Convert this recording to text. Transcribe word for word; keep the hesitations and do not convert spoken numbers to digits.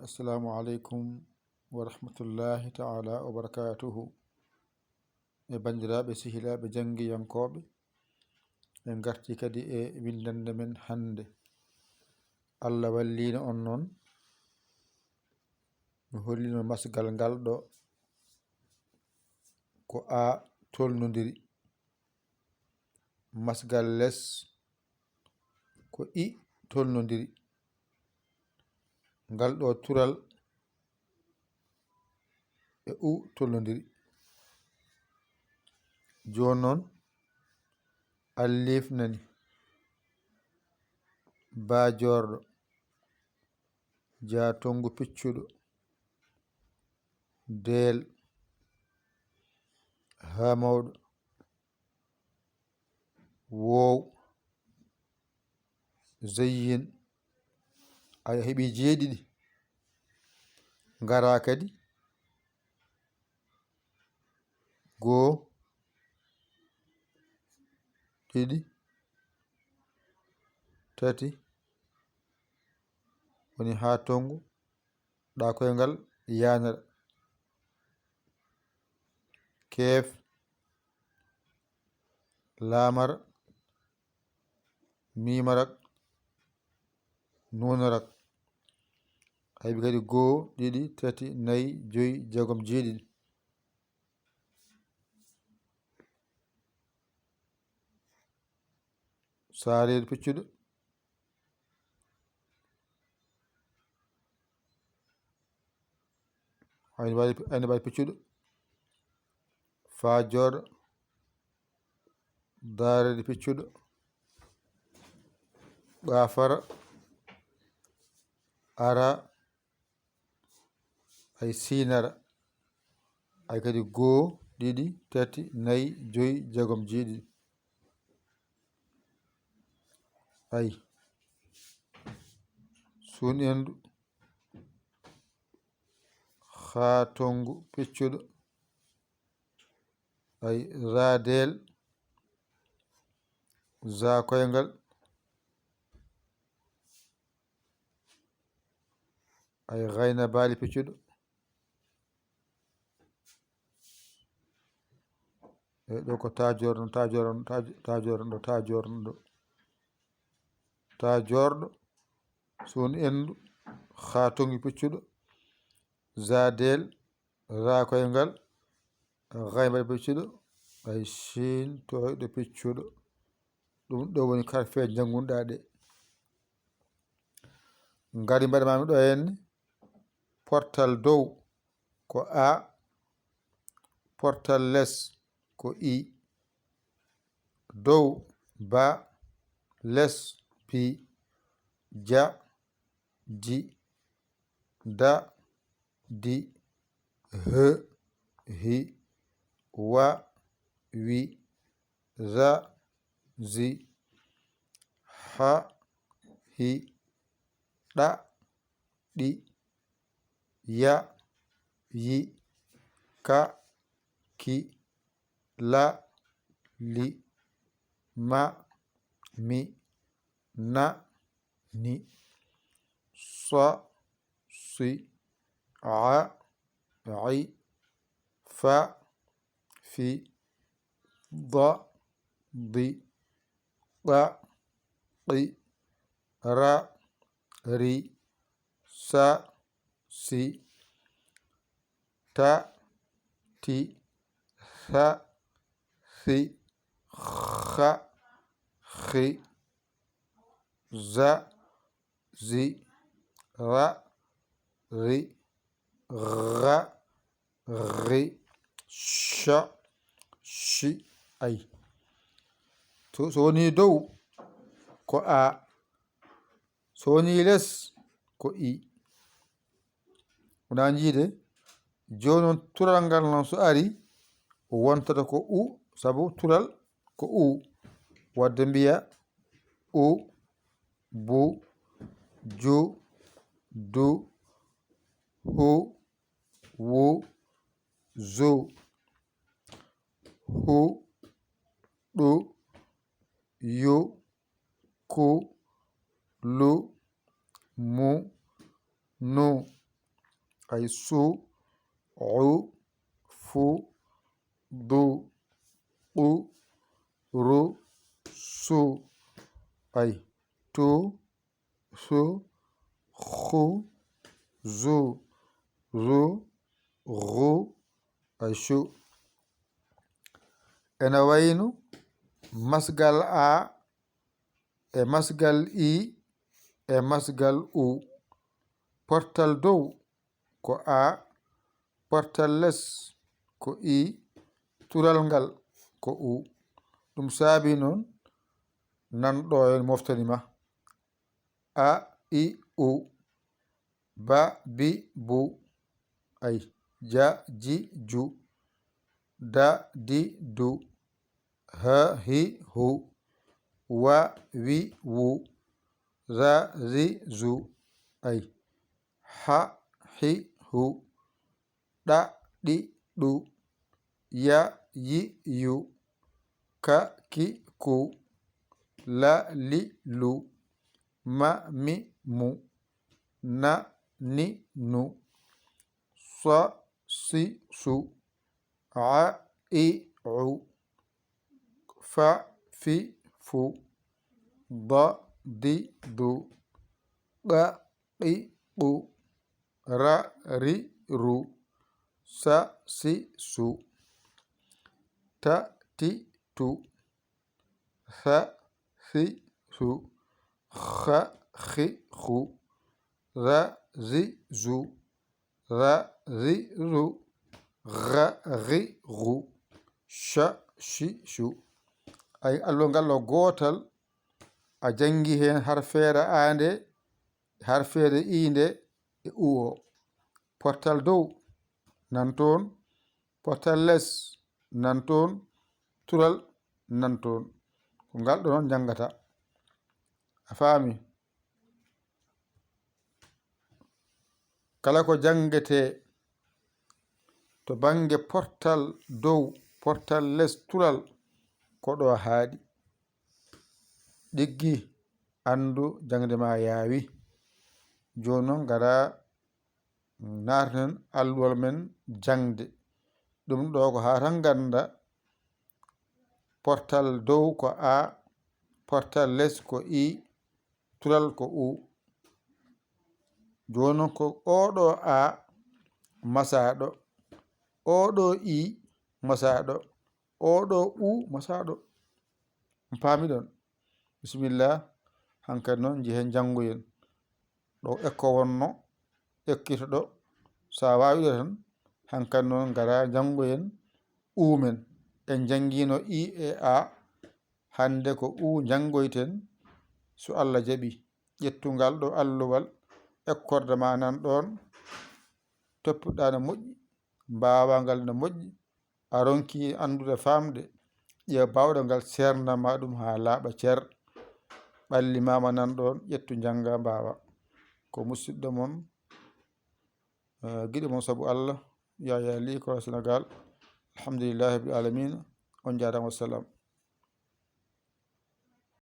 Assalamu aleykum wa rahmatullahi ta'ala wa barakatuhu. E banndiraaɓe sehilaaɓe janngiyankooɓe, en ngartii kadi e winndannde men hannde. Allah walliino on noon, mi holliino masgal ngal ɗo ko A tolnondiri, masgal les ko I tolnondiri. Ngal ɗo tural e U tolnondiri. Jooni noon, alliif nani, baa joorɗo, jaa tonngu piccuɗo, deel, haa mawɗo, woow, zeyyin, a heɓi jeeɗiɗi. Ngara kadi, goo, ɗiɗi, tati, woni haa tonngu, ɗa koyngal yaanara. Keef, laamara, miimara, nuunara. A heɓi kadi goo, ɗiɗi, tati, nayi, joyi, jeegom, jeeɗiɗi. Saareedu piccuɗo. Ayni mbaɗi, ayni mbaɗi piccuɗo. Faa jooɗo. Daareedu piccuɗo. Ɓaafara. Ara. Ay siinara. Ay kadi goo, ɗiɗi, tati, nayi, joyi, jeegom, jeeɗiɗi. Ay. Suun endu. Haa tonngu piccuɗo. Ay, raadeel. Za koyngal. Ay, gayna baali piccuɗo. E ɗo ko ta joorno, ta joorno, ta, ta joorno, ta joorno. Ta joorɗo, suun endu, haa tonngu piccuɗo, za deel, ra koyngal, gayna baali piccuɗo, ay, siin tooyɗo piccuɗo. Ɗum ɗo woni karfe janngunɗa ɗe. Ngari mbaɗa mami ɗo henne. Portal dow ko A, portal les ko I. Dow ba, les bi, ja, ji, da, di, he, hi, wa, wi, za, zi, ha, hi, ɗa, ɗi, ya, yi, ka, ki, la, li, ma, mi, na, ni, sa, si, a, i, fa, fi, da, di, ɗa, ɗi, ra, ri, sa, si, ta, ti, tha, thi, kha, khi, za, zi, ra, ri, gha, ghi, sha, shi, ay. To, so woni dow ko A, so woni les ko I. Wona jiide, jooni noon tural ngal noon so ari, wontata ko U, sabu tural ko U. Wadde mbiya u, bu, ju, du, hu, wu, zu, hu, ɗu, yu, ku, lu, mu, nu, Ay su, u, fu, du, qu, ru, su. Ay tu, su, xu, zu, ru, ru, ay su. Ena wayno masgal a, e masgal i, e masgal u. Portal dow ko a, portal les ko i, tural ngal ko u. Ɗum saabi noon, nan ɗo en moftani ma. A, i, u. Ba, bi, bu. Ay, ja, ji, ju. Da, di, du. Ha, hi, hu. Wa, wi, wu. Ra, ri, zu. Ay, ha, hi, hu. Ɗa, ɗi, ɗu. Ya, yi, yu. Ka, ki, ku. La, li, lu. Ma, mi, mu. Na, ni, nu. Sa, si, su. A, i, u. Fa, fi, fu. Da, di, du. Qa, qi, qu. Ra, ri, ru. Sa, si, su. Ta, ti, tu. Sa, si, su. Xa, xi, xu. Ra, ri, zu. Ra, ri, ru. Ra, ri, ru. Cha, chi, chu. Ay, allo ngal ɗo gootal, a janngi heen harfeere a nde, harfeere i nde, e u o. Portal dow nan toon, portal les nan toon, tural nan toon. Ko ngal ɗo noon njanngata. A faami? Kala ko janngetee to bannge portal dow, portal les, tural, ko ɗo haaɗi. Ɗiggi, anndu, jaŋde ma yaawi. Jooni noon, ngara naatanen alluwal men jaŋde. Ɗum ɗo ko haa tan ngannda, portal dow ko a, portal les ko i, tural ko u. Jooni noon ko oo ɗo a masaaɗo, oo ɗo i masaaɗo, oo ɗo u masaaɗo. On paami ɗon? Bisimilla, hankadi noon njehen janngoyen. Ɗo ekko wonno, ekkito ɗo. So a waawi ɗo tan, hankadi noon ngara janngoyen u men. En njanngiino i e a, hannde ko u njanngoyten, so Allah jaɓi. Ƴettu ngal ɗo alluwal, ekkorde ma nan ɗoon, toppuɗaa no moƴƴi, mbaawaa ngal no moƴƴi, a ronki anndude faamde, ƴeew baawɗo ngal, ceerna ma ɗum haa laaɓa cer. Ɓalli ma ma nan ɗoon, ƴettu njannga mbaawa. Ko musidɗo mon, eh, giɗo mon sabu Allah, Yaya Ly, Koro Sénégal. Alhamdulillahi rabbil alamina. On njaaraama, wassalam.